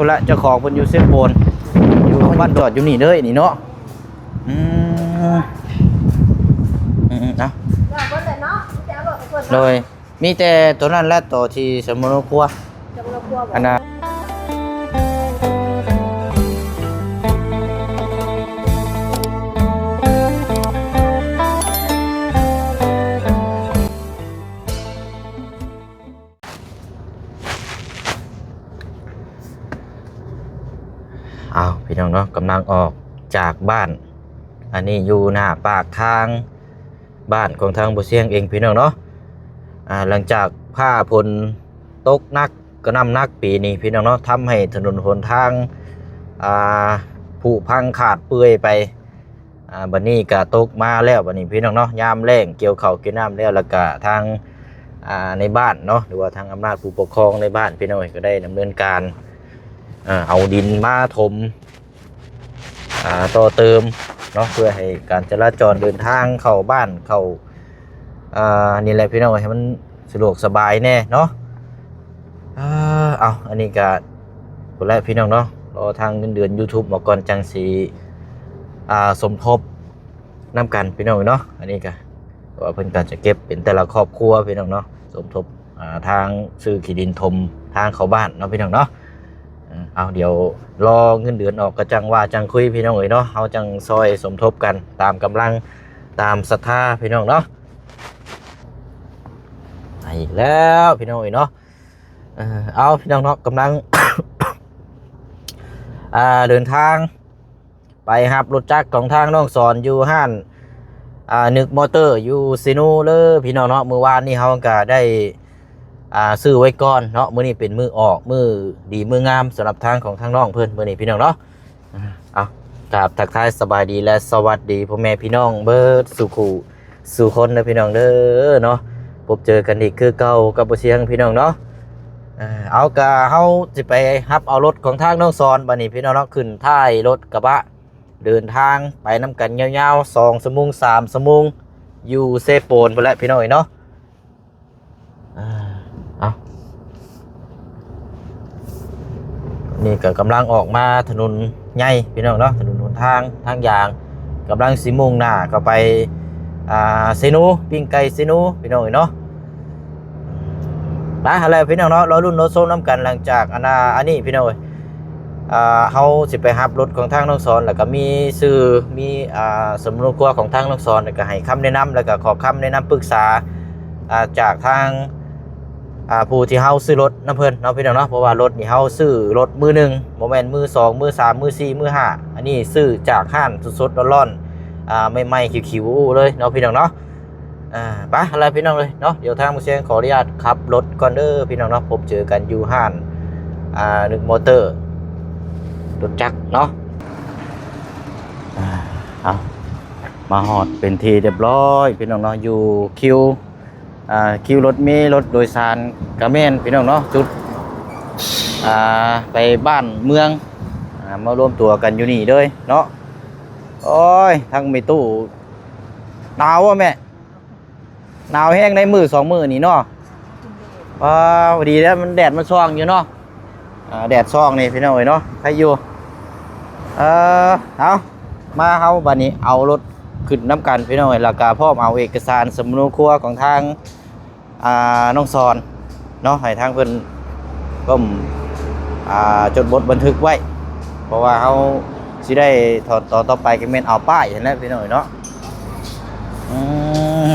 ພຸ້ນລະ ເຈົ້າຂອງເພິ່ນຢູ່ເຊໂປນ ຢູ່ບ້ານຈອດຢູ່ນີ້ເດີນີ້ເນາະ. ອືມ ອືມໆ ເອົາ ແລ້ວເບິດແລ້ວເນາະ ມີແຕ່ເອົາລົດໃຫ້ເພິ່ນເນາະ ໂດຍ ມີແຕ່ໂຕນັ້ນແຫຼະ ໂຕທີ່ສຳມະໂນຄົວ ສຳມະໂນຄົວບໍ? ອັນນ່າ ອ້າວ ພີ່ນ້ອງເນາະ ກຳລັງອອກຈາກບ້ານ ອັນນີ້ຢູ່ໜ້າປາກທາງບ້ານຂອງທາງບໍ່ຊຽງເອງ ພີ່ນ້ອງເນາະ. ອ່າ ຫຼັງຈາກຟ້າຝົນຕົກໜັກ ກະໜ່ຳໜັກປີນີ້ ພີ່ນ້ອງເນາະ ທຳໃຫ້ຖະໜົນຫົນທາງ ອ່າ ຜຸພັງຂາດເປື່ອຍໄປ. ອ່າ ບັດນີ້ກະຕົກມາແລ້ວ ບັດນີ້ພີ່ນ້ອງເນາະ ຍາມແລ້ງກ່ຽວເຂົ້າກ່ຽວນ້ຳແລ້ວ ແລ້ວກະທາງ ອ່າ ໃນບ້ານເນາະ ຫຼືວ່າທາງອຳນາດຜູ້ປົກຄອງໃນບ້ານ ພີ່ນ້ອງເອີຍ ກະໄດ້ດຳເນີນການ ເອົາ ເອົາດິນມາຖົມ ອ່າ ຕໍ່ເຕີມເນາະ ເພື່ອໃຫ້ການຈະລາຈອນເດີນທາງເຂົ້າບ້ານ ເຂົ້າ ອ່າ ນີ້ແຫຼະ ພີ່ນ້ອງເອີຍ ໃຫ້ມັນ ສະດວກສະບາຍແດ່ເນາະ. ເອົາ ອັນນີ້ກະພຸ້ນແຫຼະພີ່ນ້ອງເນາະ ລໍທາງເງິນເດືອນຢູທູບອອກກ່ອນ ຈັ່ງຊິ ອ່າ ສົມທົບນຳກັນພີ່ນ້ອງເນາະ. ອັນນີ້ກະ ເພາະວ່າເພິ່ນກະຈະເກັບເປັນແຕ່ລະຄອບຄົວພີ່ນ້ອງເນາະ ສົມທົບ ອ່າ ທາງຊື້ທີ່ດິນຖົມທາງເຂົ້າບ້ານເນາະ ພີ່ນ້ອງເນາະ. ເອົາ ດຽວລໍເງິນເດືອນອອກ ກະຈັ່ງວ່າຈັ່ງຄຸຍພີ່ນ້ອງເອີຍເນາະ ເຮົາຈັ່ງຊ່ອຍສົມທົບກັນຕາມກຳລັງ ຕາມສັດທາພີ່ນ້ອງເນາະ. ໄປອີກແລ້ວພີ່ນ້ອງເອີຍເນາະ. ເອົາ ພີ່ນ້ອງເນາະ ກຳລັງ ອ່າ ເດີນທາງໄປຮັບລົດຈັກຂອງທາງນ້ອງສອນຢູ່ຮ້ານ ອ່າ ນຶກມໍເຕີ ຢູ່ເຊໂນເດີພີ່ນ້ອງເນາະ. ມື້ວານນີ້ເຮົາກະໄດ້ ອ່າ ຊື້ໄວ້ກ່ອນເນາະ ມື້ນີ້ເປັນມື້ອອກ ມື້ດີມື້ງາມສຳລັບທາງຂອງທາງນ້ອງເພິ່ນມື້ນີ້ພີ່ນ້ອງເນາະ. ເອົາ ກາບທັກທາຍສະບາຍດີ ແລະ ສະຫວັດດີພໍ່ແມ່ພີ່ນ້ອງເບິດສູ່ຄູ່ສູ່ຄົນເດີພີ່ນ້ອງເດີເນາະ. ພົບເຈີກັນອີກຄືເກົ່າກັບບໍ່ຊຽງພີ່ນ້ອງເນາະ. ເອົາ ກະເຮົາຊິໄປຮັບເອົາລົດຂອງທາງນ້ອງສອນ ບັດນີ້ພີ່ນ້ອງເນາະ ຂຶ້ນທ້າຍລົດກະບະ ເດີນທາງໄປນຳກັນຍາວໆ ສອງຊົ່ວໂມງ ສາມຊົ່ວໂມງ ຢູ່ເຊໂປນພຸ້ນແຫຼະພີ່ນ້ອງເອີຍເນາະ. ອ່າ ເອົາ ນີ້ກະກຳລັງອອກມາຖະໜົນໃຫຍ່ພີ່ນ້ອງເນາະ ຖະໜົນຫົນທາງ ທາງຢາງ ກຳລັງຊິມຸ່ງໜ້າເຂົ້າໄປ ອ່າ ເຊໂນ ປີ້ງໄກ່ເຊໂນ ພີ່ນ້ອງເອີຍເນາະ. ໄປຫັ້ນແຫຼະພີ່ນ້ອງເນາະ ລໍລຸ້ນລໍຊົມນຳກັນ ຫຼັງຈາກອັນນ່າ ອັນນີ້ພີ່ນ້ອງເອີຍ ອ່າ ເຮົາຊິໄປຮັບລົດຂອງທາງນ້ອງສອນ ແລ້ວກະມີຊື່ ມີ ອ່າ ສຳມະໂນຄົວຂອງທາງນ້ອງສອນ ແລ້ວກະໃຫ້ຄຳແນະນຳ ແລ້ວກະຂໍຄຳແນະນຳປຶກສາ ອ່າ ຈາກທາງ ອ່າ ຜູ້ທີ່ເຮົາຊື້ລົດນຳເພິ່ນເນາະ ພີ່ນ້ອງເນາະ. ເພາະວ່າລົດນີ້ເຮົາຊື້ລົດມືໜຶ່ງ ບໍ່ແມ່ນມືສອງ ມືສາມ ມືສີ່ ມືຫ້າ ອັນນີ້ຊື້ຈາກຮ້ານສົດໆ ຮ້ອນໆ ອ່າ ໃໝ່ໆ ຂິວໆ ເລີຍເນາະ ພີ່ນ້ອງເນາະ. ອ່າ ໄປຫັ້ນແຫຼະພີ່ນ້ອງເອີຍເນາະ ດຽວທາງບໍ່ຊຽງຂໍອະນຸຍາດຂັບລົດກ່ອນເດີພີ່ນ້ອງເນາະ. ພົບເຈີກັນຢູ່ຮ້ານ ອ່າ ນຶກມໍເຕີ ລົດຈັກເນາະ. ອ່າ ເອົາ ມາຮອດເປັນທີ່ຮຽບຮ້ອຍພີ່ນ້ອງເນາະ ຢູ່ຄິວ ອ່າ ຄິວລົດເມ ລົດໂດຍສານກະແມ່ນພີ່ນ້ອງເນາະ ຈຸດ ອ່າ ໄປບ້ານເມືອງ ອ່າ ມາລວມຕົວກັນຢູ່ນີ້ເລີຍເນາະ. ໂອ້ຍ ທັງແມ່ຕູ້ ໜາວບໍ່ແມ່? ໜາວແຮງໃນມື້ສອງມື້ນີ້ເນາະ. ວ້າວ ດີແລ້ວ ມັນແດດມັນສ່ອງຢູ່ເນາະ. ອ່າ ແດດສ່ອງນີ້ພີ່ນ້ອງເອີຍເນາະ ໃຄຢູ່. ເອີ ເອົາ ມາເຮົາບັດນີ້ເອົາລົດຂຶ້ນນຳກັນພີ່ນ້ອງເອີຍ ແລ້ວກະພ້ອມເອົາເອກະສານສຳມະໂນຄົວຂອງທາງ ອ່າ ນ້ອງສອນເນາະ ໃຫ້ທາງເພິ່ນເພິ່ນ ອ່າ ຈົດບົດບັນທຶກໄວ້ ເພາະວ່າເຮົາຊິໄດ້ຖອນຕອນຕໍ່ໄປ ກະແມ່ນເອົາປ້າຍຫັ້ນແຫຼະພີ່ນ້ອງເອີຍເນາະ. ອືມ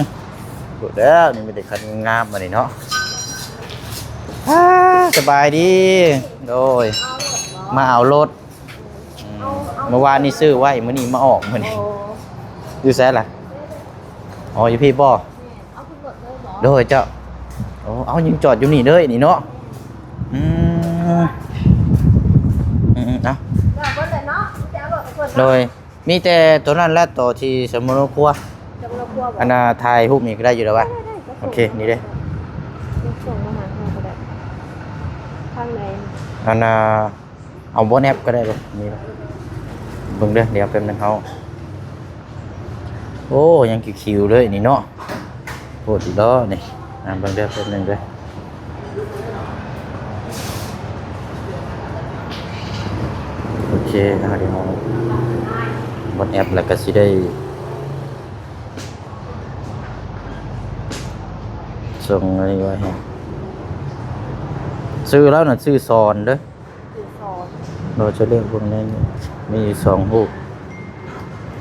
ໂອ້ ແລ້ວນີ້ມີແຕ່ຄັນງາມໆ ມານີ້ເນາະ. ອ່າ ສະບາຍດີ ໂດຍ ມາເອົາລົດ ອືມ ເມື່ອວານນີ້ຊື້ໄວ້ ມື້ນີ້ມາອອກ ມື້ນີ້ ໂອ້ ຢູ່ໃສລະ? ອໍ ຢູ່ພີ້ບໍ່? ແມ່ນ ເອົາຂຶ້ນລົດເລີຍບໍ່? ໂດຍເຈົ້າ. ໂອ້ ເອົາ ຍັງຈອດຢູ່ນີ້ເລີຍນີ້ເນາະ. ອືມ ອືມໆ ເອົາ ແລ້ວເບິດແລ້ວເນາະ ມີແຕ່ເອົາລົດໃຫ້ເພິ່ນເນາະ. ໂດຍ ມີແຕ່ໂຕນັ້ນແຫຼະ ໂຕທີ່ສຳມະໂນຄົວ ສຳມະໂນຄົວບໍ່? ອັນນ່າ ຖ່າຍຮູບນີ້ກະໄດ້ຢູ່ແລ້ວວະ? ໄດ້ໆ ໂອເຄ ນີ້ເດ້ ສົ່ງມາຫາເຮົາກະໄດ້ ທາງໃດ? ອັນນ່າ ເອົາບໍ່ແນັບກະໄດ້ເດ້ ນີ້ ເບິ່ງເດີ ດຽວແປັບໜຶ່ງເຮົາ ໂອ້ ຍັງຄິວໆ ເລີຍນີ້ເນາະ ໂພດອີ່ຫຼີນີ້. ອ່າ ເບິ່ງເດີ ແປັບໜຶ່ງເດີ ໂ ເອີ ເຮົາໄດ້ຮອດ WhatsApp ແລ້ວກໍຊິໄດ້ສົ່ງອັນນີ້ໄວ້ໃຫ້ ຊື່ລາວນັ້ນຊື່ສອນເດີ ຊື່ສອນ ເຮົາຈະເລືອກເບິ່ງໃນນີ້ ມີຢູ່ສອງຮູບ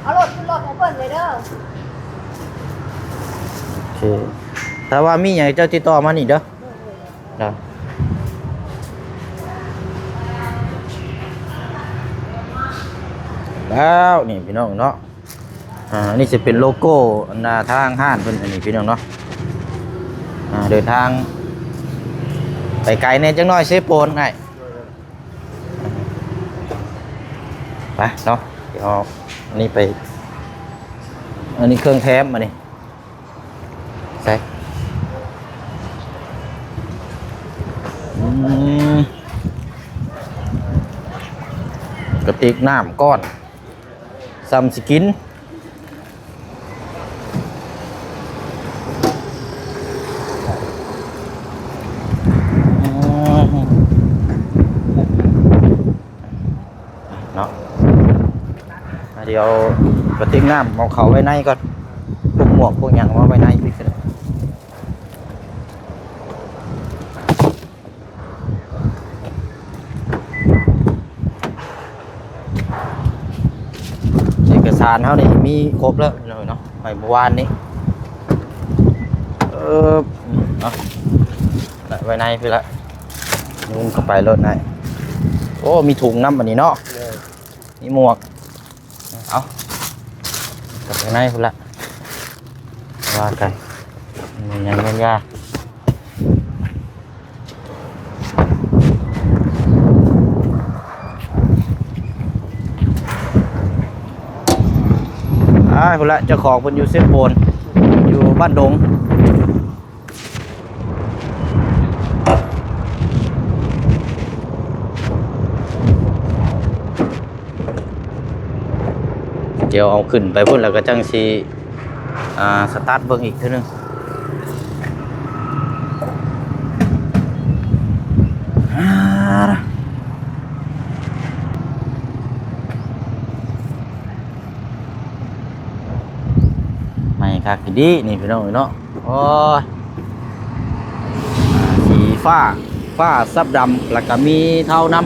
ເອົາລົດຂຶ້ນລົດໃຫ້ເພິ່ນເລີຍເດີ ໂອເຄ ຖ້າວ່າມີຫຍັງເຈົ້າຕິດຕໍ່ມານີ້ເດີ. ເນາະ ແລ້ວນີ້ພີ່ນ້ອງເນາະ ອ່າ ນີ້ຊິເປັນໂລໂກ້ອັນໜ້າທາງຮ້ານເພິ່ນ ອັນນີ້ພີ່ນ້ອງເນາະ ອ່າ ເດີນທາງໄປໄກແດ່ຈັກໜ້ອຍ ເຊໂປນອ້າຍ ໄປເນາະ ດຽວເອົາອັນນີ້ໄປ ອັນນີ້ເຄື່ອງແຖມ ອັນນີ້ ໃສ່ ອືມ ກະຕິກນ້ຳກ້ອນ ສ່ຳຊິກິນ ອືມ. ເນາະ ດຽວກະຕິກນ້ຳເອົາເຂົ້າໄວ້ໃນກ່ອນ ພວກໝວກພວກຫຍັງເອົາໄວ້ໃນພີ້ກໍໄດ້ ເອກະສານເຮົານີ້ມີຄົບແລ້ວເນາະ ໄປເມື່ອວານນີ້ ເອີ ເນາະ ໄວ້ໃນພີ້ລະ ໂຍນເຂົ້າໄປໂລດນາຍ ໂອ້ ມີຖົງນຳອັນນີ້ເນາະ ມີໝວກ ເອົາ ກັບໄປໃນພຸ້ນລະ ວ່າກັນ ມີຫຍັງແມ່ນຢາ ໄປພຸ້ນລະ ເຈົ້າຂອງເພິ່ນຢູ່ເຊໂປນ ຢູ່ບ້ານດົງ. ດຽວເອົາຂຶ້ນໄປພຸ້ນ ແລ້ວກໍຈັ່ງຊິ ອ່າ ສະຕາດເບິ່ງອີກເທື່ອໜຶ່ງ. ໃໝ່ຄັກດີນີ້ພີ່ນ້ອງເອີຍເນາະ ໂອ້ຍ ສີຟ້າ ຟ້າສັບດຳ ແລ້ວກໍມີເທົານຳ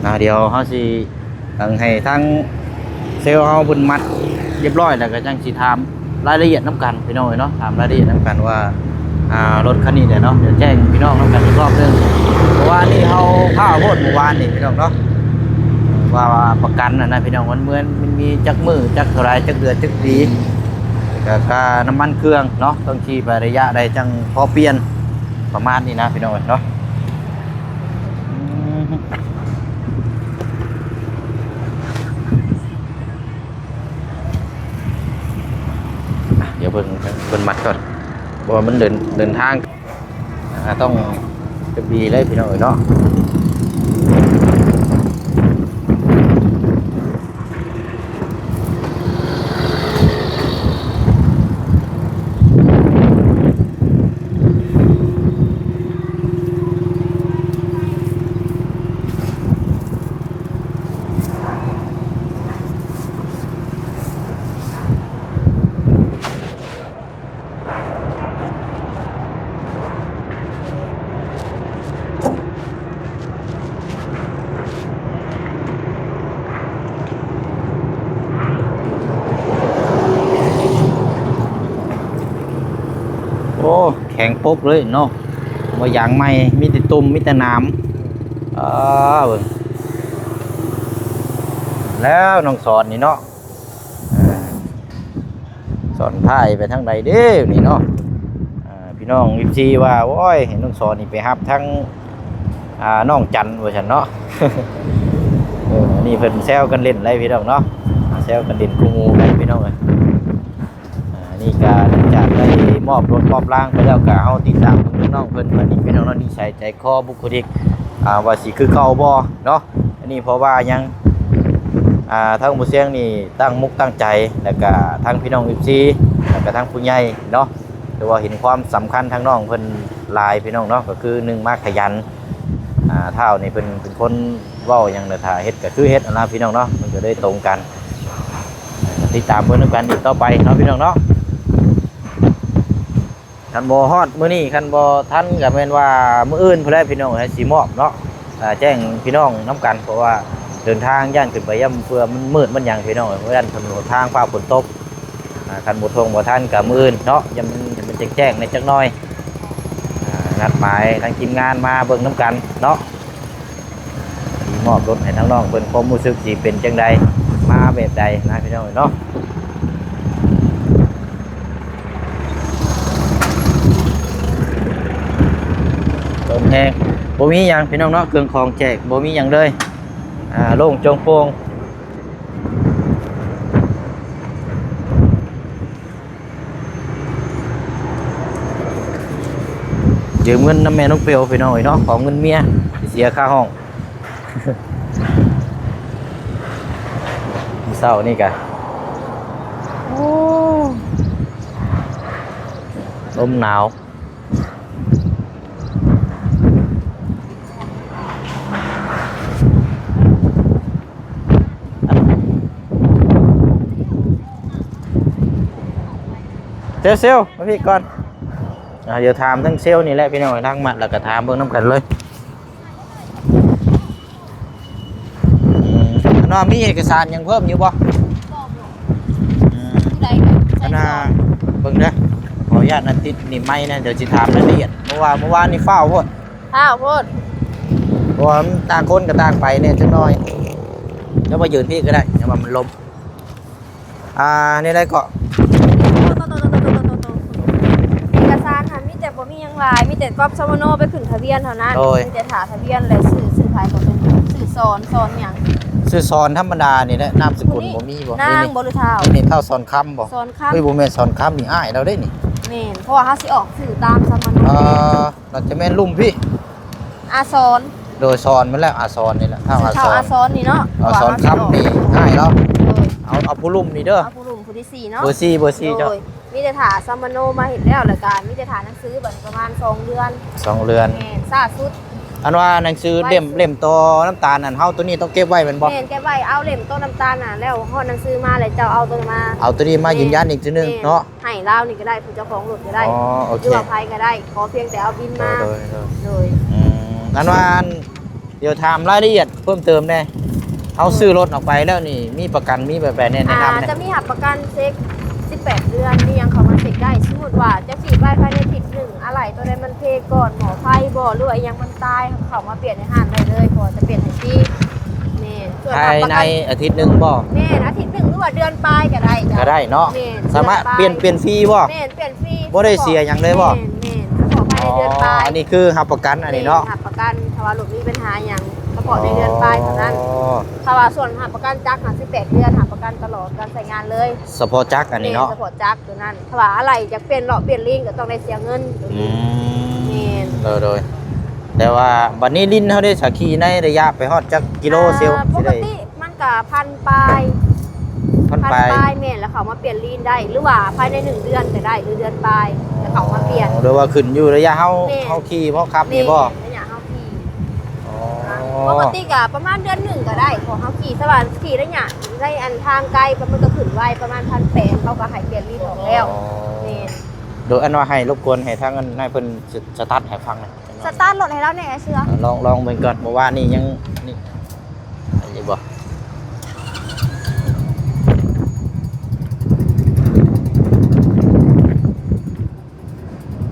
ນະ ດຽວເຮົາຊິ ຕ້ອງໃຫ້ທາງເຊວເຮົາເພິ່ນມັດຮຽບຮ້ອຍ ແລ້ວກໍຈັ່ງຊິຖາມລາຍລະອຽດນຳກັນພີ່ນ້ອງເອີຍເນາະ ຖາມລາຍລະອຽດນຳກັນວ່າ ອ່າ ລົດຄັນນີ້ແຫຼະເນາະ ດຽວແຈ້ງພີ່ນ້ອງນຳກັນອີກຮອບໜຶ່ງ ເພາະວ່ານີ້ເຮົາພາໂພດມື້ວານນີ້ພີ່ນ້ອງເນາະ ວ່າ ວ່າປະກັນຫັ້ນນະພີ່ນ້ອງ ມັນເໝືອນ ມັນມີຈັກມື້ ຈັກເທົ່າໃດ ຈັກເດືອນ ຈັກປີ ແລ້ວກໍຄ່ານ້ຳມັນເຄື່ອງເນາະ ຕ້ອງຂີ່ໄປໄລຍະໃດຈັ່ງພໍປ່ຽນ ປະມານນີ້ນະພີ່ນ້ອງເອີຍເນາະ. ດຽວເບິ່ງເພິ່ນມັດກ່ອນ ເພາະວ່າມັນເດີນ ເດີນທາງ ອ່າ ຕ້ອງຈັບດີເລີຍພີ່ນ້ອງເອີຍເນາະ. ໂອ້ ແຂງປົກເລີຍເນາະ ບໍ່ຢາງໃໝ່ ມີແຕ່ຕຸ່ມ ມີແຕ່ໜາມ ອ່າ ເບິ່ງແລ້ວນ້ອງສອນນີ້ເນາະ. ສອນທ້າຍໄປທາງໃດເດ້ນີ້ເນາະ ອ່າ ພີ່ນ້ອງເອັຟຊີວ່າ ໂອ້ຍ ໃຫ້ນ້ອງສອນນີ້ໄປຮັບທາງ ອ່າ ນ້ອງຈັນວ່າຊັ້ນເນາະ ເອີ ອັນນີ້ເພິ່ນແຊວກັນຫຼິ້ນໄດ໋ພີ່ນ້ອງເນາະ ແຊວກັນຫຼິ້ນຄູ່ໝູ່ໄດ໋ພີ່ນ້ອງເອີຍ ອ່າ ນີ້ກະຫຼັງຈາກໄດ້ມອບລົດມອບລາງໄປແລ້ວ ກະເຮົາຕິດຕາມເບິ່ງນ້ອງເພິ່ນ ວ່ານີ້ພີ່ນ້ອງເນາະ ນິໄສໃຈຄໍບຸກຄົນອີກ ອ່າ ວ່າຊິຄືເກົ່າບໍ່ເນາະ. ອັນນີ້ເພາະວ່າຫຍັງ ອ່າ ທາງບໍ່ຊຽງນີ້ຕັ້ງມຸກຕັ້ງໃຈ ແລ້ວກະທາງພີ່ນ້ອງເອັຟຊີ ແລ້ວກະທາງຜູ້ໃຫຍ່ເນາະ ຖືວ່າເຫັນຄວາມສຳຄັນທາງນ້ອງເພິ່ນຫຼາຍພີ່ນ້ອງເນາະ ກໍຄືໜຶ່ງມາຂະຫຍັນ ອ່າ ທ້າວນີ້ເພິ່ນເປັນຄົນເວົ້າຫຍັງແລ້ວ ຖ້າເຮັດກໍຄືເຮັດຫັ້ນນະພີ່ນ້ອງເນາະ ມັນກໍເລີຍຕົງກັນ ຕິດຕາມເບິ່ງນຳກັນອີກຕໍ່ໄປເນາະພີ່ນ້ອງເນາະ. ຄັນບໍ່ຮອດມື້ນີ້ ຄັນບໍ່ທັນກໍແມ່ນວ່າມື້ອື່ນພຸ້ນແຫຼະພີ່ນ້ອງເອີຍ ຊິມອບເນາະ ອ່າ ແຈ້ງພີ່ນ້ອງນຳກັນ ເພາະວ່າເດີນທາງຢ້ານຂຶ້ນໄປ ຢ້ານເພື່ອມັນມືດມັນຫຍັງພີ່ນ້ອງເອີຍ ຢ້ານຖະໜົນຫົນທາງຟ້າຝົນຕົກ ອ່າ ຄັນບໍ່ທົ່ງບໍ່ທັນກໍມື້ອື່ນເນາະ ຢ້ານມັນ ໃຫ້ມັນແຈ້ງໆແດ່ຈັກໜ່ອຍ ອ່າ ນັດໝາຍທາງທີມງານມາເບິ່ງນຳກັນເນາະ. ຊິມອບລົດໃຫ້ທາງນ້ອງເພິ່ນ ຄວາມຮູ້ສຶກຊິເປັນຈັ່ງໃດ ມາແບບໃດນະພີ່ນ້ອງເນາະ. ລົມແຮງ ບໍ່ມີຫຍັງພີ່ນ້ອງເນາະ ເຄື່ອງຂອງແຈກບໍ່ມີຫຍັງເລີຍ ອ່າ ໂລ່ງໂຈງໂປ່ງ. ຢືມເງິນນຳແມ່ນ້ອງເປວພີ່ນ້ອງເອີຍເນາະ ຂໍເງິນເມຍ ໄປເສຍຄ່າຫ້ອງ ມື້ເຊົ້ານີ້ກະ ໂອ້ ລົມໜາວ. ເຊວໆ ມາພີ້ກ່ອນ ອ່າ ດຽວຖາມທາງເຊວນີ້ແຫຼະພີ່ນ້ອງ ທາງມັດ ແລ້ວກໍຖາມເບິ່ງນຳກັນເລີຍ. ອືມ ອັນວ່າມີເອກະສານຫຍັງເພີ່ມຢູ່ບໍ່? ອືມ ອັນວ່າເບິ່ງເດີ ຂໍອະນຸຍາດອັນຕິດນີ້ໄມນະ ດຽວຊິຖາມລາຍລະອຽດ ເພາະວ່າມື້ວານນີ້ຟ້າວໂພດ ຟ້າວໂພດ ເພາະວ່າຕ່າງຄົນກໍຕ່າງໄປແດ່ຈັກໜ່ອຍ ແຕ່ວ່າຢືນພີ້ກໍໄດ້ ແຕ່ວ່າມັນລົມ. ອ່າ ແນວໃດເກາະ? ເອກະສານຫັ້ນມີແຕ່ ບໍ່ມີຫຍັງຫຼາຍ ມີແຕ່ກອບສຳມະໂນໄປຂຶ້ນທະບຽນເທົ່ານັ້ນ ໂດຍ ມີແຕ່ຖ້າທະບຽນ ແລະ ຊື່ ຊື່ໃຜກໍເປັນ ຊື່ສອນ ສອນຫຍັງ? ຊື່ສອນທຳມະດານີ້ແຫຼະ ນາມສະກຸນບໍ່ມີບໍ່? ນາງບໍ່ ຫຼືທ້າວ? ນີ້ທ້າວສອນຄຳບໍ່? ສອນຄຳ ເຮີ້ຍ ບໍ່ແມ່ນສອນຄຳ ນີ້ອ້າຍລາວເດ້ນີ້ ແມ່ນ ເພາະວ່າເຮົາຊິອອກຊື່ຕາມສຳມະໂນ ເອີ ໜ້າຈະແມ່ນລຸ້ນພີ່ ອາສອນ ໂດຍ ສອນແມ່ນແລ້ວ ອາສອນນີ້ແຫຼະ ທ້າວອາສອນ ອາສອນນີ້ເນາະ ອາສອນຄຳນີ້ ອ້າຍເນາະ ໂດຍ ເອົາ ເອົາຜູ້ລຸ່ມນີ້ເດີ ເອົາຜູ້ລຸ່ມຜູ້ທີສີ່ເນາະ ເບີສີ່ ເບີສີ່ ໂດຍ ເຈົ້າ ມີແຕ່ຖ້າສຳມະໂນມາເຮັດແລ້ວ ແລ້ວກະມີແຕ່ຖ້າໜັງສື ບັດປະມານສອງເດືອນ ສອງເດືອນ ແມ່ນ ຊ້າສຸດ ອັນວ່າໜັງສືເຫຼັ້ມ ເຫຼັ້ມຕໍ່ນ້ຳຕານນັ້ນ ເຮົາໂຕນີ້ຕ້ອງເກັບໄວ້ແມ່ນບໍ່? ແມ່ນ ເກັບໄວ້ ເອົາເຫຼັ້ມຕໍ່ນ້ຳຕານນັ້ນ ແລ້ວຮອດໜັງສືມາ ແລ້ວເຈົ້າເອົາໂຕນັ້ນມາ ເອົາໂຕນີ້ມາຢືນຢັນອີກເທື່ອໜຶ່ງເນາະ ໃຫ້ລາວນີ້ກໍໄດ້ ຜູ້ເຈົ້າຂອງລົດກໍໄດ້ ອໍ ໂອເຄ ຫຼືວ່າໃຜກໍໄດ້ ຂໍພຽງແຕ່ເອົາບິນມາ ໂດຍ ໂດຍ ໂດຍ ອືມ ອັນວ່າ ດຽວຖາມລາຍລະອຽດເພີ່ມເຕີມແດ່ ເຮົາ ເອີ ຊື້ລົດອອກໄປແລ້ວນີ້ ມີປະກັນ ມີແບບໃດແນ່ ແນະນຳແດ່ ອ່າ ຈະມີຮັບປະກັນເຊັກສິບແປດເດືອນ ມີຫຍັງເຂົ້າມາເຊັກໄດ້ ສົມມຸດວ່າຈະສີດໄວ້ພາຍໃນທິດໜຶ່ງ ອາໄຫຼ່ຕົວໃດມັນເພກ່ອນ ໝໍ້ໄຟບໍ່ ຫຼືວ່າອີ່ຫຍັງມັນຕາຍ ເຂົ້າມາປ່ຽນໃນຮ້ານໄດ້ເລີຍ ເພາະວ່າຈະປ່ຽນໃຫ້ຟຣີ ແມ່ນ ສ່ວນຮັບປະກັນ ພາຍໃນອາທິດໜຶ່ງບໍ່? ແມ່ນ ອາທິດໜຶ່ງ ຫຼືວ່າເດືອນປາຍກໍໄດ້ເຈົ້າ ກໍໄດ້ເນາະ ແມ່ນ ສາມາດປ່ຽນ ເດືອນປາຍ ປ່ຽນຟຣີບໍ່? ແມ່ນ ປ່ຽນຟຣີ ບໍ່ໄດ້ເສຍຫຍັງເລີຍບໍ່? ແມ່ນ ແມ່ນ ສະເພາະພາຍໃນເດືອນປາຍ ອໍ ອັນນີ້ຄືຮັບປະກັນອັນນີ້ເນາະ ແມ່ນ ຮັບປະກັນ ຖ້າວ່າລົດມີບັນຫາຫຍັງ ສະເພາະໃນເດືອນປາຍເທົ່ານັ້ນ ອໍ ຖ້າວ່າສ່ວນຮັບປະກັນຈັກຫັ້ນ ສິບແປດເດືອນ ຮັບປະກັນຕະຫຼອດການໃຊ້ງານເລີຍ ສະເພາະຈັກອັນນີ້ເນາະ ແມ່ນ ສະເພາະຈັກຕົວນັ້ນ ຖ້າວ່າອາໄຫຼ່ຈະປ່ຽນເລາະປ່ຽນລີ້ນ ກໍຕ້ອງໄດ້ເສຍເງິນ ອືມ ແມ່ນ ໂດຍໆ ແຕ່ວ່າບັດນີ້ລິ້ນເຮົາໄດ້ສາຂີ່ໃນໄລຍະໄປຮອດຈັກກິໂລ ອ່າ ເຊວ ປົກກະຕິມັນກະພັນປາຍ ພັນປາຍ ພັນປາຍ ແມ່ນ ແລ້ວເຂົາມາປ່ຽນລີ້ນໄດ້ ຫຼືວ່າພາຍໃນໜຶ່ງເດືອນກໍໄດ້ ຫຼືເດືອນປາຍ ແລ້ວເຂົາມາປ່ຽນ ອໍ ຫຼືວ່າຂຶ້ນຢູ່ໄລຍະເຮົາ ແມ່ນ ເຮົາຂີ່ເພາະຂັບນີ້ບໍ່? ແມ່ນ ໄລຍະເຮົາຂີ່ ອໍ ປົກກະຕິກໍປະມານເດືອນໜຶ່ງກໍໄດ້ ເພາະເຮົາຂີ່ ສະວ່າຂີ່ໄລຍະໃນອັນທາງໄກ ມັນກໍຂຶ້ນໄວ ປະມານພັນແປດ ເຂົາກໍໃຫ້ປ່ຽນລີ້ນອອກແລ້ວ ອໍ ແມ່ນ ໂດຍ ອັນວ່າໃຫ້ລົບກວນໃຫ້ທາງອັນນາຍເພິ່ນສະ ສະຕາດໃຫ້ຟັງໜ່ອຍ ສະຕາດລົດໃຫ້ລາວແດ່ເຊືອ ລອງ ລອງເບິ່ງກ່ອນ ເພາະວ່ານີ້ຍັງ ນີ້ ນີ້ບໍ່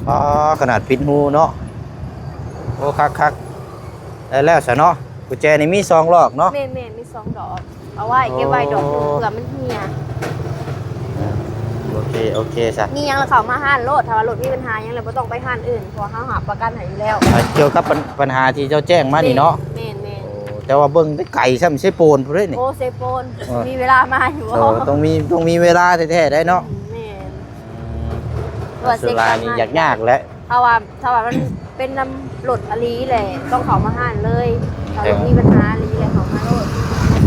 ອໍ ຂະໜາດປິດຮູເນາະ ໂອ້ ຄັກໆ ໄດ້ແລ້ວຊະເນາະ ກຸນແຈນີ້ມີສອງດອກເນາະ ແມ່ນໆ ມີສອງດອກ ເອົາໄວ້ ເກັບໄວ້ດອກໜຶ່ງ ໂອ້ ເພື່ອມັນເຫ່ຍ ໂອເຄ ໂອເຄຊະ ມີຫຍັງລະເຂົ້າມາຮ້ານໂລດ ຖ້າວ່າລົດມີບັນຫາຫຍັງລະບໍ່ຕ້ອງໄປຮ້ານອື່ນ ເພາະວ່າເຮົາຮັບປະກັນໃຫ້ຢູ່ແລ້ວ ອ່າ ກ່ຽວກັບບັນ ບັນຫາທີ່ເຈົ້າແຈ້ງມານີ້ເນາະ ແມ່ນໆ ໂອ້ ແຕ່ວ່າເບິ່ງແຕ່ໄກຊ້ຳ ເຊໂປນພຸ້ນເດ້ນີ້ ໂອ້ ເຊໂປນ ເອີ ມີເວລາມາຢູ່ບໍ່? ເອີ ຕ້ອງມີ ຕ້ອງມີເວລາແທ້ໆໄດ໋ເນາະ ແມ່ນ ອືມ ວ່າເຊັກ ສ່ວນຫຼາຍນີ້ຍາກໆແຫຼະ ຖ້າວ່າ ຖ້າວ່າມັນເປັນນຳລົດອີ່ຫຼີແຫຼະ ຕ້ອງເຂົ້າມາຮ້ານເລີຍ ຖ້າລົດມີບັນຫາອີ່ຫຼີແຫຼະ ເຂົ້າມາໂລດ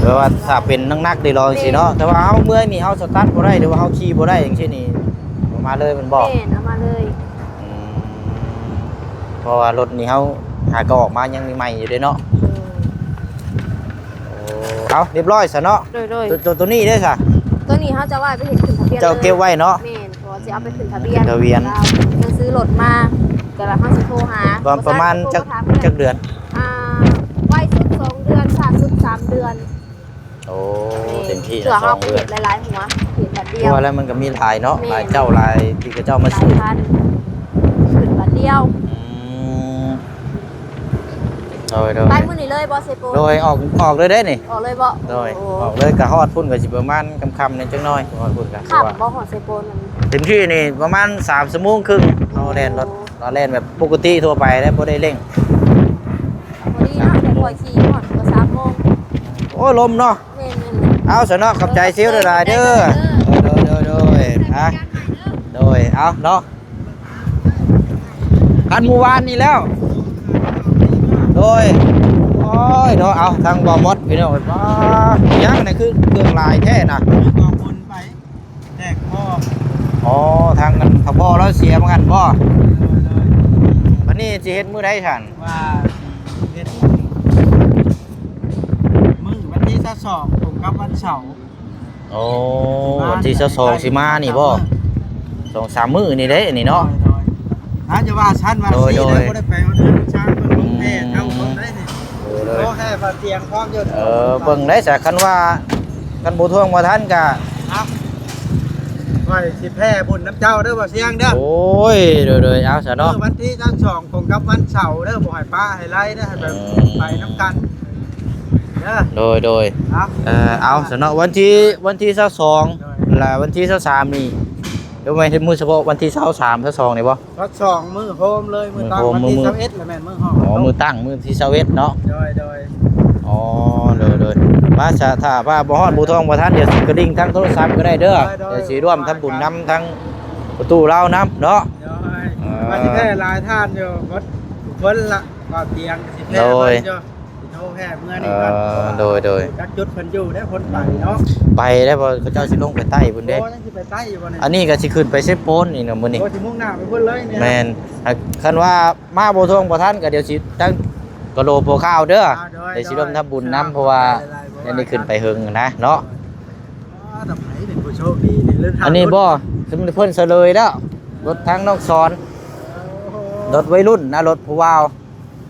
ແປວ່າຖ້າເປັນໜັກໆເດລອງຊີ້ເນາະ ແມ່ນ ແຕ່ວ່າເຮົາເມື່ອຍນີ້ ເຮົາສະຕາດບໍ່ໄດ້ ຫຼືວ່າເຮົາຂີ່ບໍ່ໄດ້ຈັ່ງຊີ້ນີ້ ເອົາມາເລີຍແມ່ນບໍ່? ແມ່ນ ເອົາມາເລີຍ ເພາະວ່າລົດນີ້ເຮົາຫາກໍອອກມາຍັງໃໝ່ໆຢູ່ເດ້ເນາະ. ໂອ້ ເອົາ ຮຽບຮ້ອຍຊະເນາະ. ໂດຍໆ ໂຕ ໂຕນີ້ເດ້ຊະ? ໂຕນີ້ເຮົາຈະວ່າໄປເຮັດຂຶ້ນທະບຽນ ເຈົ້າເກັບໄວ້ເນາະ. ແມ່ນ ເພາະວ່າຊິເອົາໄປຂຶ້ນທະບຽນ ຂຶ້ນທະບຽນ ແລ້ວຍັງຊື້ລົດມາ ກໍລະເຮົາຊິໂທຫາ ປະ ປະມານຈັກ ຈັກເດືອນ? ອ່າ ໄວສຸດສອງເດືອນ ຊ້າສຸດສາມເດືອນ. ໂອ້ ເຕັມທີ່ນະ ສອງເດືອນ ເພື່ອເຮົາໄປເຮັດຫຼາຍໆຫົວ ເຮັດບາດດຽວ ເພາະວ່າແລ້ວມັນກໍມີຫຼາຍເນາະ. ແມ່ນ ຫຼາຍເຈົ້າຫຼາຍທີ່ເຂົາເຈົ້າມາຊື້ ຫຼາຍພັນ ຂຶ້ນບາດດຽວ. ອືມ ໂດຍໆ ໄປມື້ນີ້ເລີຍບໍ່ ເຊໂປ? ໂດຍ ອອກ ອອກເລີຍເດ້ນີ້. ອອກເລີຍບໍ່? ໂດຍ ໂອ້ ອອກເລີຍ ກະຮອດພຸ້ນກໍຊິປະມານຄ່ຳໆແດ່ຈັກໜ້ອຍ ຮອດພຸ້ນກະຄ່ຳບໍ່ ຮອດເຊໂປ? ເຕັມທີ່ນີ້ປະມານສາມຊົ່ວໂມງເຄິ່ງ ເຮົາແລ່ນລົດ ເຮົາແລ່ນແບບປົກກະຕິທົ່ວໄປແລ້ວ ບໍ່ໄດ້ເລັ່ງ. ພໍດີເນາະ ຂ້ອຍຂີ່ຮອດກໍສາມໂມງ. ໂອ້ ລົມເນາະ. ແມ່ນໆ ເອົາຊະເນາະ ຂອບໃຈເຊວຫຼາຍໆເດີ. ໂດຍໆໆ ໂດຍ ເອົາເນາະ ຄັນມື້ວານນີ້ແລ້ວ. ໂດຍ ໂອ້ຍເນາະ ເອົາທາງບໍ່ໝົດພີ່ນ້ອງ. ວ້າ ຫຍັງນີ້ ຄືເຄື່ອງຫຼາຍແທ້ນະ. ແຈກພໍ່. ອໍ ທາງອັນທາງພໍ່ລາວເສຍວ່າຊັ້ນບໍ່? ໂດຍໆ ບັດນີ້ຊິເຮັດມື້ໃດຊັ້ນ? ວ່າເຮັດມື້ວັນທີຊາວສອງ ຕົງກັບວັນເສົາ. ໂອ້ ວັນທີຊາວສອງຊິມານີ້ບໍ່? ສອງສາມມື້ນີ້ເດ້ນີ້ເນາະ. ໂດຍໆ ອາດຈະວ່າຊັ້ນວ່າ ໂດຍໆ ບໍ່ໄດ້ໄປເຮືອນຊານເບິ່ງແພເຮົາຄົນໃດນີ້. ໂດຍໆ ໂອ້ ແຄ່ວ່າຕຽງພ້ອມຢູ່. ເອີ ເບິ່ງໄດ້ຊະ ຄັນວ່າ ຄັນບໍ່ທວງບໍ່ທັນກະ ເອົາ ຂ້ອຍຊິແຜ່ບຸນນຳເຈົ້າເດີ ບໍ່ຊຽງເດີ. ໂອ້ຍ ໂດຍໆ ເອົາຊະເນາະ ວັນທີຊາວສອງ ກົງກັບວັນເສົາເດີ ບໍ່ໃຫ້ປະໃຫ້ໄລ່ເດີ ໃຫ້ໄປ ອືມ ໄປນຳກັນເດີ. ໂດຍໆ ເອົາ ເອີ ເອົາຊະເນາະ ວັນທີ ວັນທີຊາວສອງ ໂດຍ ແລະ ວັນທີຊາວສາມນີ້ ຫຼືວ່າເຮັດມື້ສະເພາະວັນທີຊາວສາມ ຊາວສອງນີ້ບໍ່? ວັນສອງມື້ໂຮມເລີຍ ມື້ຕັ້ງ ມື້ໂຮມ ວັນທີຊາວເອັດລະແມ່ນມື້ຮອດ. ອໍ ມື້ຕັ້ງມື້ທີຊາວເອັດເນາະ. ໂດຍໆ ອໍ ໂດຍໆ ມາຊະ ຖ້າວ່າບໍ່ຮອດບໍ່ທວງບໍ່ທັນ ດຽວຊິກະລິ່ງທາງໂທລະສັບກໍໄດ້ເດີ. ໂດຍໆ ດຽວຊິຮ່ວມທຳບຸນນຳທາງປະຕູລາວນຳເນາະ. ໂດຍ ເອີ ວ່າຊິແຜ່ຫຼາຍທ່ານຢູ່ ໝົດທຸກຄົນລະ ບ່າວຕຽງຊິແຜ່ ໂດຍ ເພິ່ນຢູ່ ຊິໂທແຜ່ເມືອນີ້ກ່ອນ. ເອີ ໂດຍໆ ຈັກຈຸດເພິ່ນຢູ່ເດ້ ຄົນໄປເນາະ ໄປແລ້ວ ເພາະເຂົາເຈົ້າຊິລົງໄປໃຕ້ພຸ້ນເດ້. ໂອ້ ຍັງຊິໄປໃຕ້ຢູ່ບໍ່ນີ້? ອັນນີ້ກໍຊິຂຶ້ນໄປເຊໂປນນີ້ນະມື້ນີ້ ໂອ້ ຊິມຸ່ງໜ້າໄປພຸ້ນເລີຍນີ້. ແມ່ນ ຄັນວ່າມາບໍ່ທວງບໍ່ທັນກໍດຽວຊິຕັ້ງກະໂຫຼໂພຄາວເດີ. ອ່າ ໂດຍ ດຽວຊິຮ່ວມທຳບຸນນຳ ເພາະວ່າຍັງໄດ້ຂຶ້ນໄປເຫິງນະເນາະ. ອໍ ແຕ່ໃຜເປັນຜູ້ໂຊກດີນີ້ ອັນນີ້ບໍ່ ເພິ່ນສະເຫຼີຍແລ້ວ ລົດທາງນ້ອງສອນ ໂອ້ໂຫ ລົດໄວລຸ້ນນະ ລົດຜູ້ບ່າວ.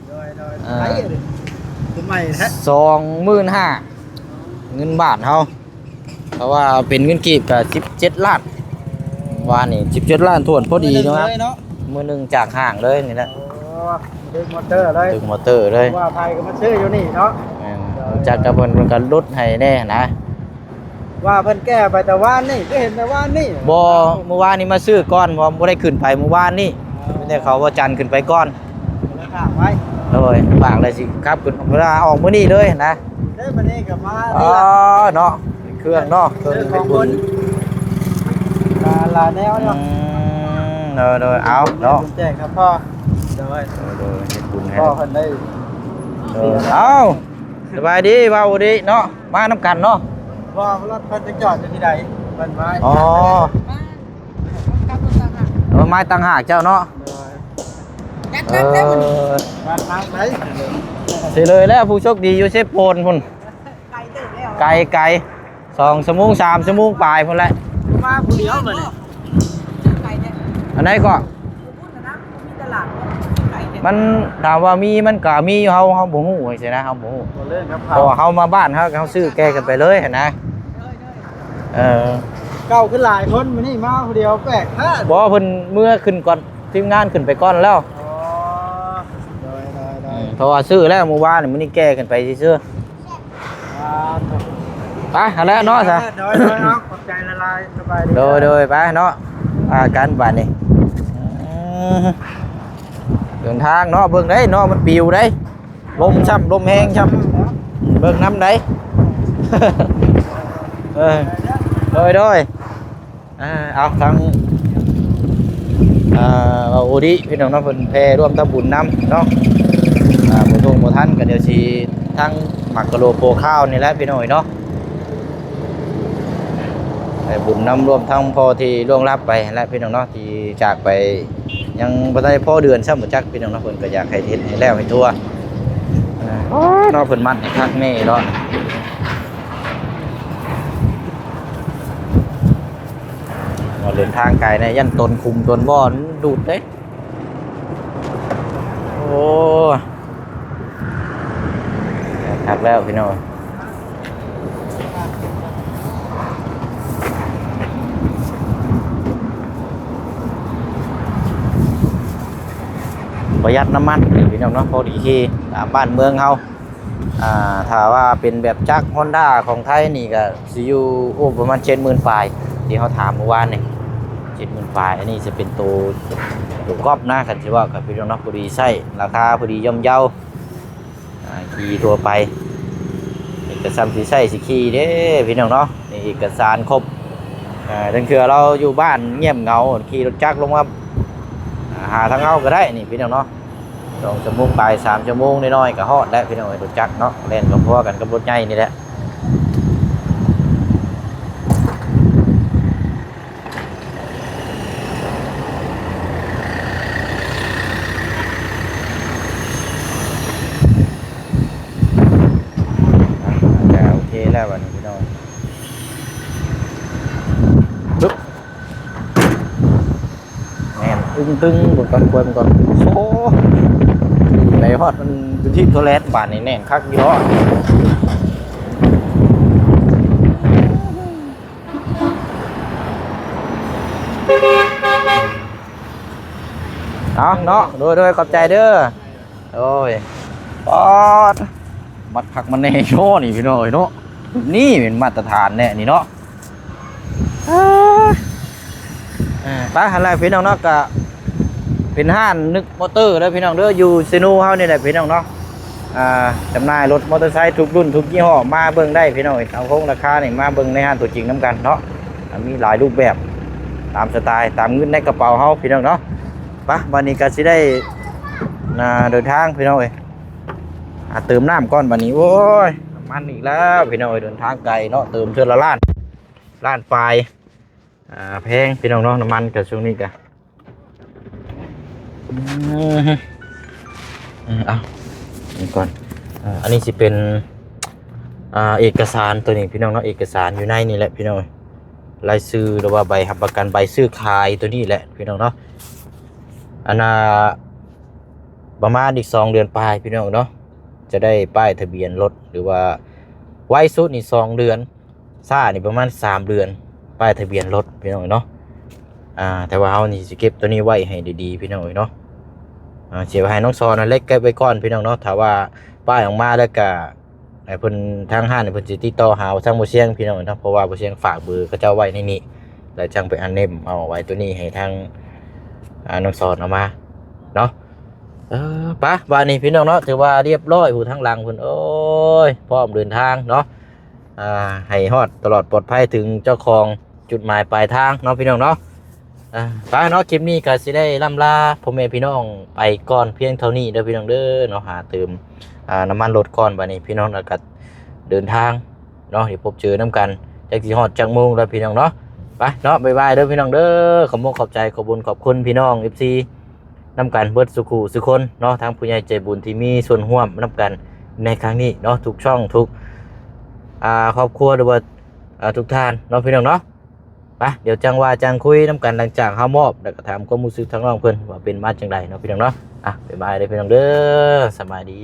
ໂດຍໆ ອ່າ ໃຜອັນນີ້ ຄືໃໝ່ແທ້ ສອງໝື່ນຫ້າ ເງິນບາດເຮົາ ເພາະວ່າເປັນເງິນກີບກໍສິບເຈັດລ້ານ ວ່ານີ້ສິບເຈັດລ້ານຖ້ວນພໍດີເນາະ. ມື້ໜຶ່ງເລີຍເນາະ ມື້ໜຶ່ງຈາກຫ້າງເລີຍນີ້ແຫຼະ. ໂອ້ ຕຶກມໍເຕີເລີຍ ຕຶກມໍເຕີເລີຍ ວ່າໃຜກໍມາຊື້ຢູ່ນີ້ເນາະ. ແມ່ນ ໂດຍ ຮູ້ຈັກກັບເພິ່ນ ເພິ່ນກໍຫຼຸດໃຫ້ແດ່ນະ. ວ່າເພິ່ນແກ້ໄປແຕ່ວານນີ້ ຄືເຫັນແຕ່ວານນີ້. ບໍ່ ມື້ວານນີ້ມາຊື້ກ່ອນ ເພາະບໍ່ໄດ້ຂຶ້ນໄປມື້ວານນີ້. ອໍ ມີແຕ່ເຂົາວ່າຈັນຂຶ້ນໄປກ່ອນ ແລ້ວຝາກໄວ້. ໂດຍ ຝາກແລ້ວຊິຂັບຂຶ້ນ ເວລາອອກມື້ນີ້ເລີຍນະ. ເດ້ ບັດນີ້ກໍມາ ອໍ ເນາະ ເຄື່ອງເນາະ ເຄື່ອງເຮັດບຸນ ຫຼາຍແນວເນາະ. ອືມ ໂດຍໆ ເອົາເນາະ ແຈກກັບພໍ່. ໂດຍ ໂດຍໆ ເຮັດບຸນໃຫ້ພໍ່ເພິ່ນໄດ້. ໂດຍ ເອົາ ສະບາຍດີ ເວົ້າດີເນາະ ມານຳກັນເນາະ. ບໍ່ ລົດເພິ່ນໄປຈອດຢູ່ທີ່ໃດ ເພິ່ນມາ. ອໍ ເອີ ມາຕ່າງຫາກເຈົ້າເນາະ. ໂດຍ ເອີ ມາທາງໃດ ຊິເລີຍແລ້ວ ຜູ້ໂຊກດີຢູ່ເຊໂປນພຸ້ນ. ໄກເຕີບແລ້ວ ໄກ ໄກ ສອງຊົ່ວໂມງ ສາມຊົ່ວໂມງປາຍພຸ້ນແຫຼະ. ມາຜູ້ດຽວມານີ້ ອັນໃດກໍ ມັນຖາມວ່າມີ ມັນກໍມີຢູ່ ເຮົາ ເຮົາບໍ່ຮູ້ຈັ່ງຊີ້ນະ ເຮົາບໍ່ຮູ້ ບໍ່ເລີຍກັບເຂົາ ເພາະວ່າເຮົາມາບ້ານເຮົາ ເຮົາຊື້ແກ່ກັນໄປເລີຍຫັ້ນນະ. ເອີ ເຈົ້າຄືຫຼາຍຄົນມື້ນີ້ມາຜູ້ດຽວ ແປກແທ້. ບໍ່ ເພິ່ນເມືອຂຶ້ນກ່ອນ ທີມງານຂຶ້ນໄປກ່ອນແລ້ວ. ອໍ ໂດຍໆໆ ອືມ ເພາະວ່າຊື້ແລ້ວມື້ວານນີ້ ມື້ນີ້ແກ່ຂຶ້ນໄປຊື່ໆ. ອ່າ ໄປຫັ້ນແຫຼະເນາະ ໂດຍໆ ເອົາ ຂອບໃຈຫຼາຍໆ ສະບາຍດີ. ໂດຍໆ ໄປເນາະ ພາກັນບາດນີ້. ອືມ ເດີນທາງເນາະ ເບິ່ງເດ້ເນາະ ມັນປິວເດ້ ລົມຊ້ຳ ລົມແຮງຊ້ຳ ເບິ່ງນຳໃດ. ເອີ ໂດຍໆ ອ່າ ເອົາ ທາງ ອ່າ ເວົ້າດີພີ່ນ້ອງເນາະ ເພິ່ນແຜ່ຮ່ວມທຳບຸນນຳເນາະ. ອ່າ ບໍ່ທົ່ງບໍ່ທັນກໍດຽວຊິທາງໝາກກະໂຫຼໂພຄາວນີ້ແຫຼະພີ່ນ້ອງເນາະ. ໄດ້ບຸນນຳ ລວມທັງພໍ່ທີ່ລ່ວງລັບໄປຫັ້ນແຫຼະພີ່ນ້ອງເນາະ ທີ່ຈາກໄປຍັງບໍ່ທັນໄດ້ພໍເດືອນຊ້ຳ ບໍ່ຈັກພີ່ນ້ອງເນາະ. ເພິ່ນກໍຢາກໃຫ້ເຮັດໃຫ້ແລ້ວໃຫ້ທົ່ວ. ເອີ ເນາະ ເພິ່ນມັດໃຫ້ຄັກແນ່ເນາະ. ເດີນທາງໄກນະ ຢ້ານຕົນຂຸມຕົນບໍ່ມັນດູດເດ້. ໂອ້ ຄັກແລ້ວພີ່ນ້ອງ ປະຢັດນ້ຳມັນພີ່ນ້ອງເນາະ ພໍດີຂີ່ຕາມບ້ານເມືອງເຮົາ. ອ່າ ຖ້າວ່າເປັນແບບຈັກຮອນດ້າຂອງໄທນີ້ກໍຊິຢູ່ ໂອ້ ປະມານເຈັດໝື່ນປາຍ ທີ່ເຮົາຖາມມື້ວານນີ້ ເຈັດໝື່ນປາຍ. ອັນນີ້ຈະເປັນໂຕ ໂຕກອບນະ ຄັນຊິເວົ້າກັບພີ່ນ້ອງເນາະ ພໍດີໃຊ້ ລາຄາພໍດີຍ່ອມເຍົາ ອ່າ ຂີ່ທົ່ວໄປ. ນີ້ກໍຊ່ຳຊິໃຊ້ຊິຂີ່ເດ້ພີ່ນ້ອງເນາະ ນີ້ເອກະສານຄົບ. ອ່າ ລາງເທື່ອລາວຢູ່ບ້ານງຽບເຫງົາ ຂີ່ລົດຈັກລົງມາ ອ່າ ຫາທາງເຮົາກໍໄດ້ນີ້ພີ່ນ້ອງເນາະ. ສອງຊົ່ວໂມງປາຍ ສາມຊົ່ວໂມງນ້ອຍໆ ກໍຮອດແລ້ວພີ່ນ້ອງເອີຍ ລົດຈັກເນາະ ແລ່ນກໍພໍກັນກັບລົດໃຫຍ່ນີ້ແຫຼະ. ອ່ະ ກໍໂອເຄແລ້ວບັດນີ້ພີ່ນ້ອງ. ປຶບ ແໜ້ນອຶ້ງຕຶງ ເບິ່ງກ່ອນ ກວດເບິ່ງກ່ອນ. ໂອ້ ໄປຮອດມັນຢູ່ທີ່ໂທແລັດ ບາດນີ້ແໜ້ນຄັກຢູ່ເນາະ. ເອົາເນາະ ໂດຍ ໂດຍ ຂອບໃຈເດີ. ໂອ້ຍ ປາດ ມັດຄັກມັນແນ່ເນາະ ນີ້ພີ່ນ້ອງເອີຍເນາະ ນີ້ແມ່ນມາດຕະຖານແນ່ນີ້ເນາະ. ອ່າ ອ່າ ໄປຫັ້ນແຫຼະພີ່ນ້ອງເນາະ ກະເປັນຮ້ານນຶກມໍເຕີເດີພີ່ນ້ອງເດີ ຢູ່ເຊໂນເຮົານີ້ແຫຼະພີ່ນ້ອງເນາະ. ອ່າ ຈຳໜ່າຍລົດມໍເຕີໄຊທຸກລຸ້ນທຸກຍີ່ຫໍ້ ມາເບິ່ງໄດ້ພີ່ນ້ອງເອີຍ. ເອົາໂຄງລາຄານີ້ມາເບິ່ງໃນຮ້ານຕົວຈິງນຳກັນເນາະ ອ່າ ມີຫຼາຍຮູບແບບ ຕາມສະໄຕລ໌ ຕາມເງິນໃນກະເປົາເຮົາພີ່ນ້ອງເນາະ. ໄປ ບັດນີ້ກະຊິໄດ້ ອ່າ ເດີນທາງພີ່ນ້ອງເອີຍ. ອ່າ ເຕີມນ້ຳກ່ອນບັດນີ້ ໂອ້ຍ ນ້ຳມັນອີກແລ້ວພີ່ນ້ອງເອີຍ ເດີນທາງໄກເນາະ ເຕີມເທື່ອລະລ້ານ ລ້ານປາຍ. ອ່າ ແພງພີ່ນ້ອງເນາະ ນ້ຳມັນກະຊ່ວງນີ້ກະ ອືມ ເອົາ ນີ້ກ່ອນ. ອ່າ ອັນນີ້ຊິເປັນ ອ່າ ເອກະສານໂຕນີ້ພີ່ນ້ອງເນາະ ເອກະສານຢູ່ໃນນີ້ແຫຼະພີ່ນ້ອງ ລາຍຊື່ ຫຼືວ່າໃບຮັບປະກັນ ໃບຊື້ຂາຍໂຕນີ້ແຫຼະພີ່ນ້ອງເນາະ. ອັນນ່າ ປະມານອີກສອງເດືອນປາຍພີ່ນ້ອງເນາະ ຈະໄດ້ປ້າຍທະບຽນລົດ ຫຼືວ່າໄວສຸດນີ້ສອງເດືອນ ຊ້ານີ້ປະມານສາມເດືອນ ປ້າຍທະບຽນລົດພີ່ນ້ອງເນາະ. ອ່າ ແຕ່ວ່າເຮົານີ້ຊິເກັບໂຕນີ້ໄວ້ໃຫ້ດີໆ ພີ່ນ້ອງເອີຍເນາະ. ອ່າ ຊິເອົາໃຫ້ນ້ອງສອນນັ້ນເລັກເກັບໄວ້ກ່ອນພີ່ນ້ອງເນາະ ຖ້າວ່າປ້າຍອອກມາແລ້ວກະ ໃຫ້ເພິ່ນ ທາງຮ້ານເພິ່ນຊິຕິດຕໍ່ຫາທາງບໍ່ຊຽງພີ່ນ້ອງເນາະ ເພາະວ່າບໍ່ຊຽງຝາກເບີເຂົາເຈົ້າໄວ້ໃນນີ້ ແລ້ວຈັ່ງໄປອັນເນັມເອົາໄວ້ໂຕນີ້ໃຫ້ທາງ ອ່າ ນ້ອງສອນເອົາມາເນາະ. ເອີ ໄປ ບາດນີ້ພີ່ນ້ອງເນາະ ຖືວ່າຮຽບຮ້ອຍ ຜູ້ທາງຫຼັງເພິ່ນ ໂອ້ຍ ພ້ອມເດີນທາງເນາະ ອ່າ ໃຫ້ຮອດຕະຫຼອດປອດໄພເຖິງເຈົ້າຂອງຈຸດໝາຍປາຍທາງເນາະ ພີ່ນ້ອງເນາະ. ອ່າ ໄປເນາະ ຄລິບນີ້ກໍຊິໄດ້ລ່ຳລາພໍ່ແມ່ພີ່ນ້ອງໄປກ່ອນພຽງເທົ່ານີ້ເດີພີ່ນ້ອງເດີເນາະ. ຫາເຕີມ ອ່າ ນ້ຳມັນລົດກ່ອນ ບາດນີ້ພີ່ນ້ອງ ແລ້ວກໍເດີນທາງເນາະ ໄດ້ພົບເຈີນຳກັນ ຈັກຊິຮອດຈັກໂມງແລ້ວພີ່ນ້ອງເນາະ. ໄປເນາະ ບາຍບາຍເດີພີ່ນ້ອງເດີ. ຂອບມຸກຂອບໃຈ ຂອບບຸນຂອບຄຸນພີ່ນ້ອງ ເອັຟຊີ ນຳກັນເບິດສູ່ຄູ່ສູ່ຄົນເນາະ ທັງຜູ້ໃຫຍ່ໃຈບຸນທີ່ມີສ່ວນຮ່ວມນຳກັນໃນຄັ້ງນີ້ເນາະ ທຸກຊ່ອງ ທຸກ ອ່າ ຄອບຄົວ ຫຼືວ່າ ອ່າ ທຸກທ່ານເນາະ ພີ່ນ້ອງເນາະ. ໄປ ດຽວຈັ່ງວ່າຈັ່ງຄຸຍນຳກັນ ຫຼັງຈາກເຮົາມອບ ແລ້ວກໍຖາມຄວາມຮູ້ສຶກທາງນ້ອງເພິ່ນວ່າເປັນມາຈັ່ງໃດເນາະ ພີ່ນ້ອງເນາະ. ອ່ະ ບາຍບາຍເດີພີ່ນ້ອງເດີ ສະບາຍດີ.